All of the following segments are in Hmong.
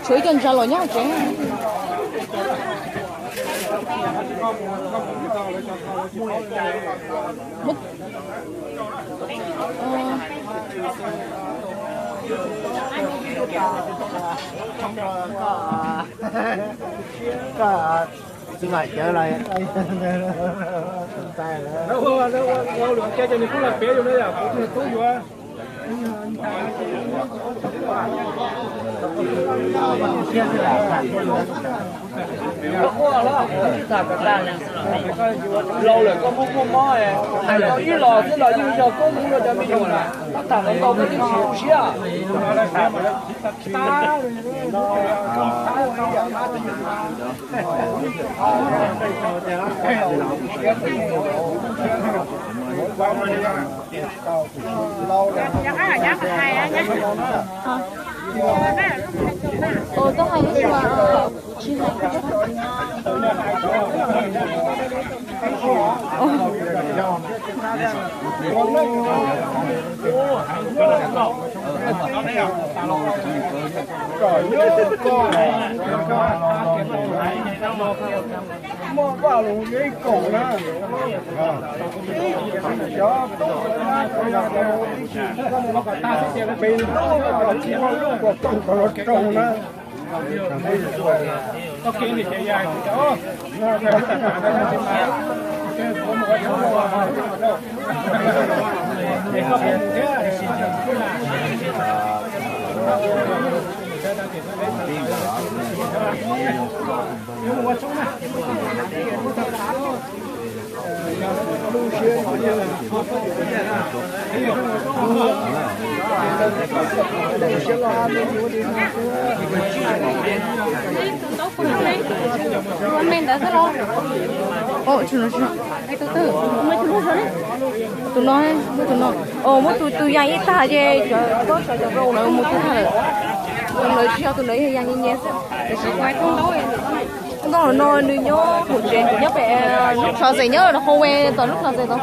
Kuv ib co ntsa los nyob tsev. Laus lawm koj muaj muaj mob, hais tau ib los xwb los yeej yog koj mus ua cov me nyuam lawm, tab tom ntau koj yeej tsis tu siab. Ua, koj hais ib tug, kuv tsis hais. Muaj vaj los yuav ib kaum na. Cov tub na, cov yog pes ntuj kom tsis muaj lub kom toog kom los raug na. Tus no, muab tus no, muab tus tus yas ib tag ces cov, cov lawv mus tag lawm. Tus lawv tsis yog, tus lawv yog yas nyias nyias xwb. Tus ntawd no nws nyob hauv tsev, nyob pem lub closet, nyob hallway tom lub closet tod.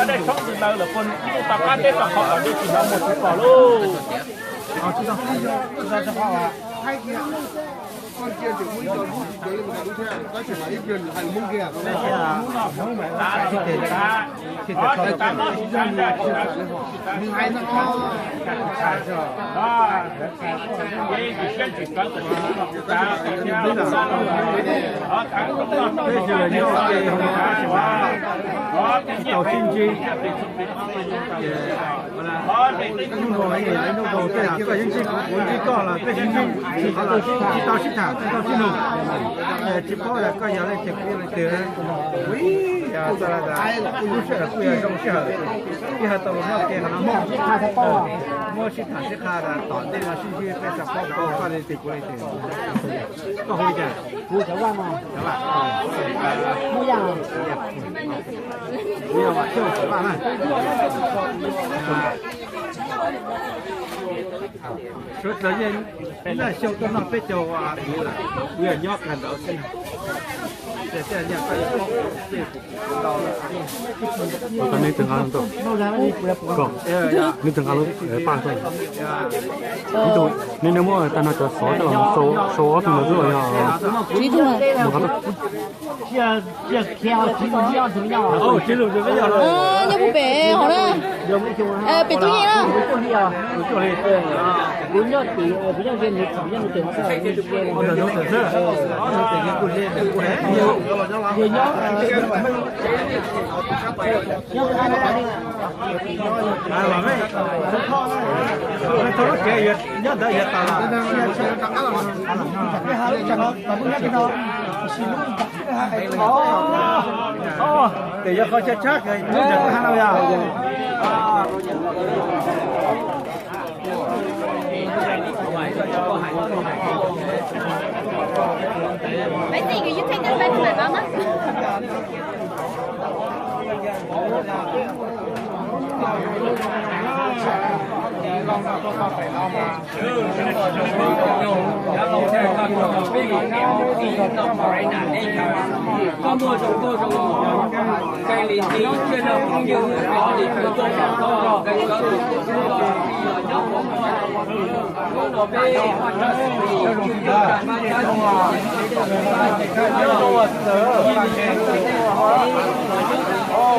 Dej tshoob ntws ntawd lawm puag tom qab teb tom qhov kom dej tsis hnov muag tsis pom lauj. Tsis tau sib ntsib. Hnub no hnub no tej yam koj yeej ntsib kuv, kuv ntsib koj los peb sib ntsib, tsis tau sib tham, tsis tau sib nug. Tsis paub tias koj yog leej twg, kuv yog leej twg. Kuv yog txoj laj tas, lub sij hawm kuj yog zoo sij hawm, sij hawm tau los noj ke qhov no, muab sib tham sib qha tas tom ntej no sib ntsib peb xav paub koj leej twg kuv leej twg. Koj hu li cas? Kuv Xeev Vaj no. Xeev Vaj. Suav dlawg yeej laj xyoo tuaj noj peb caug hniav lawm, kuv yog nyob kawg ntawd xwb. Neb twg nqa lub ntuj? Neb twg nqa lub paj tuaj? Neb, neb muab tag no cov xov coj los sau ob tug ntawd xwb los yog? Nyob puag pem hov na. Pem tub yeej na. Nyob ntawd yog tas. Tes yog qhov tshab tshab kawg, tub ntawm qhov no yog.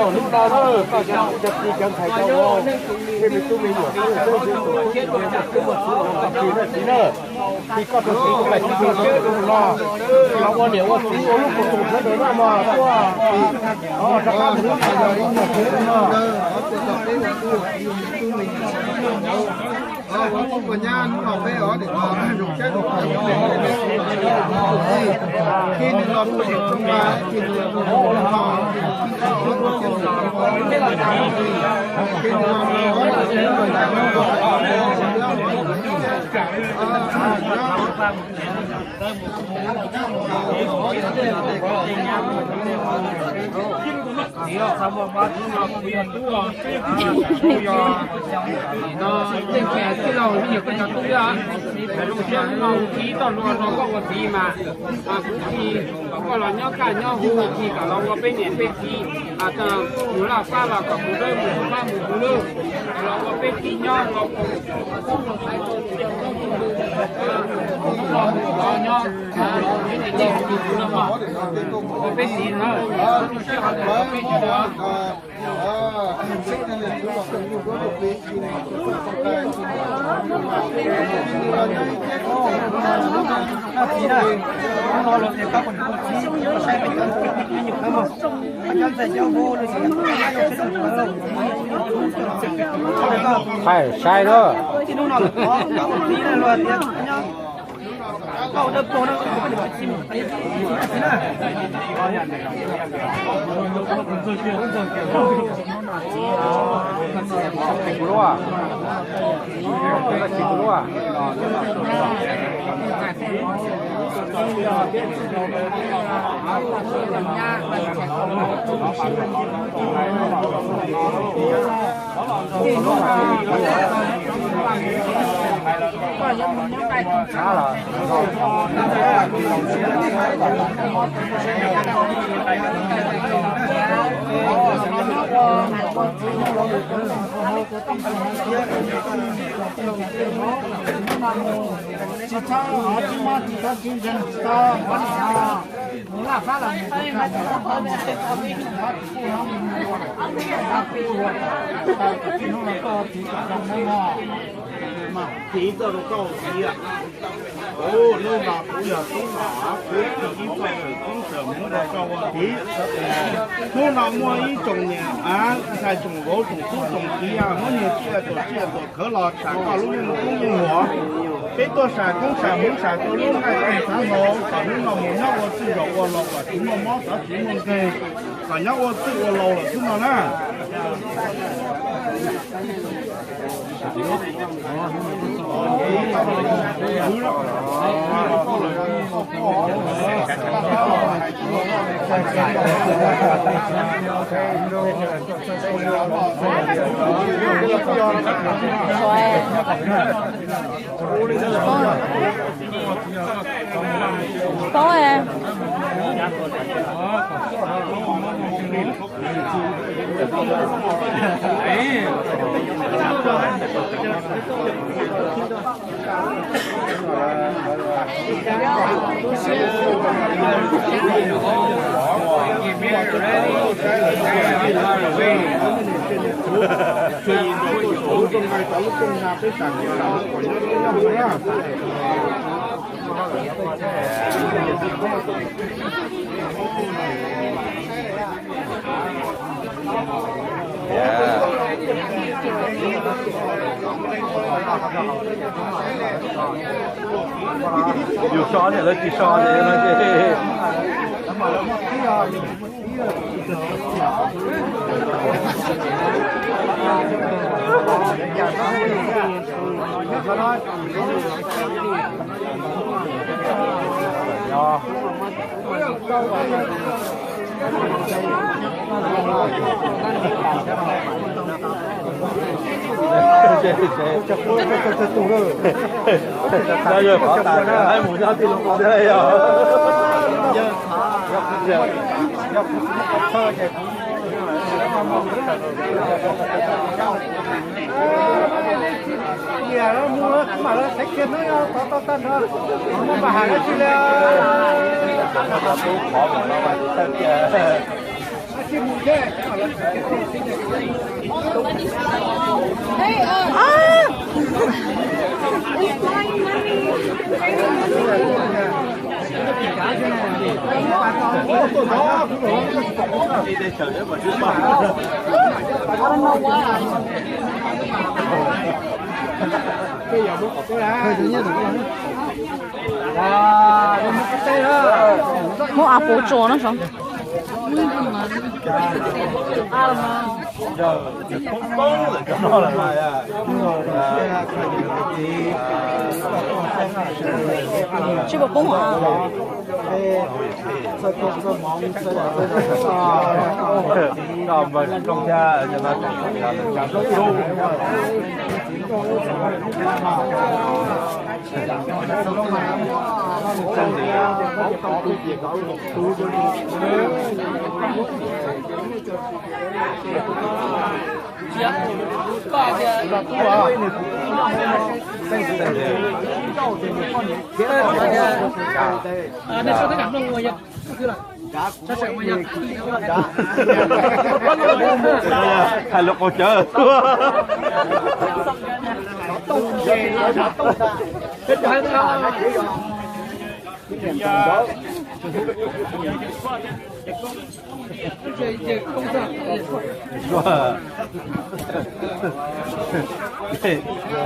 Hnub no na, koj cov txiv cov ntxhais cov ua, tej me tub me nyuam xwb, xwb xwb tus tub tus nyuam xwb, mus txog txiv na, txiv na, txiv koj tus txiv tus pais txiv tus no, los ua niam ua txiv ua lub tus tus sawv daws noj mov tuaj, rov qab mus lub txaj los ua tus no. Ua nyab hnub no peb os, khi nws los tuaj tus tub ma, khi nws los tuaj tus tub ma, khi nws los Txiv los txog muaj mob tub no, kuv yog tub os, kuv yog, no, yeej tsis hais txij laug, yeej yog koj cov tub thiab. Zoo siab hnub no kuv khi txoj hlua rau koj ua txiv mas, kuv khi kom koj los nyob kaj nyob huv, khi kom los ua peb niam peb txiv, mus laj fab los kom mus dawb mus fab mus huv lawm, los ua peb txiv nyob los ua peb txiv na. Thaij saib na. Tsis txhob, tsis txhob, tsis txhob ntseeg, tsis txhob mus laj fab los mus, txiv txoj rau koj ua txiv. Hnub no kuv yog tub nom, kuv txiv ib txoj txawm tub txawm muab rau koj ua txiv. Hnub no muaj ib tsoom niam ntxhais tsoom vauv tsoom tub tsoom kiv muab niag tsiaj tuam tsiaj tuam khawv los sam koj lub neej tub neej huam. Peb tuaj sam koob sam hmoov sam koj lub nqaij txaj xav hlau, kom hnub no mus nyob ua txwj zaum ua laus kom tsis muaj mob xov tsis muaj nkeeg, kom nyob ua txwj ua laus lawm xwb no na. Poob e. Yus so ces lawv tsis so ces no ces. Yog qhov tas hais mus nyob tij laug qhov thiab yog. Niam lawv mus lawv mam lawv xaiv kiag hnub yog tov tau tag nrho, muaj pab hais dab tsi li. Muab av puv tsuas no sav. Tsis pom poob. Hais lus qaug cawv.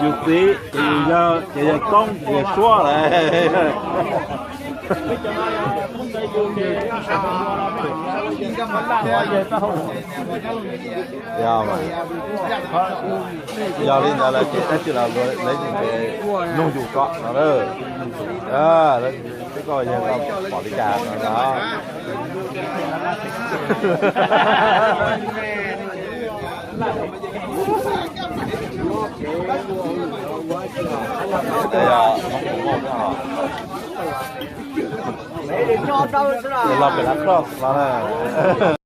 Yus txiv ces yus yawg, ces yawg Txoob ces yawg Suab lawm. Yog, yog li ntawd lawm ces tab sis lawv, lawv tseem nug yus tso no na. Lawv tseem, twb koj yawg koj pom li cas no na. Los pem lab cross los na.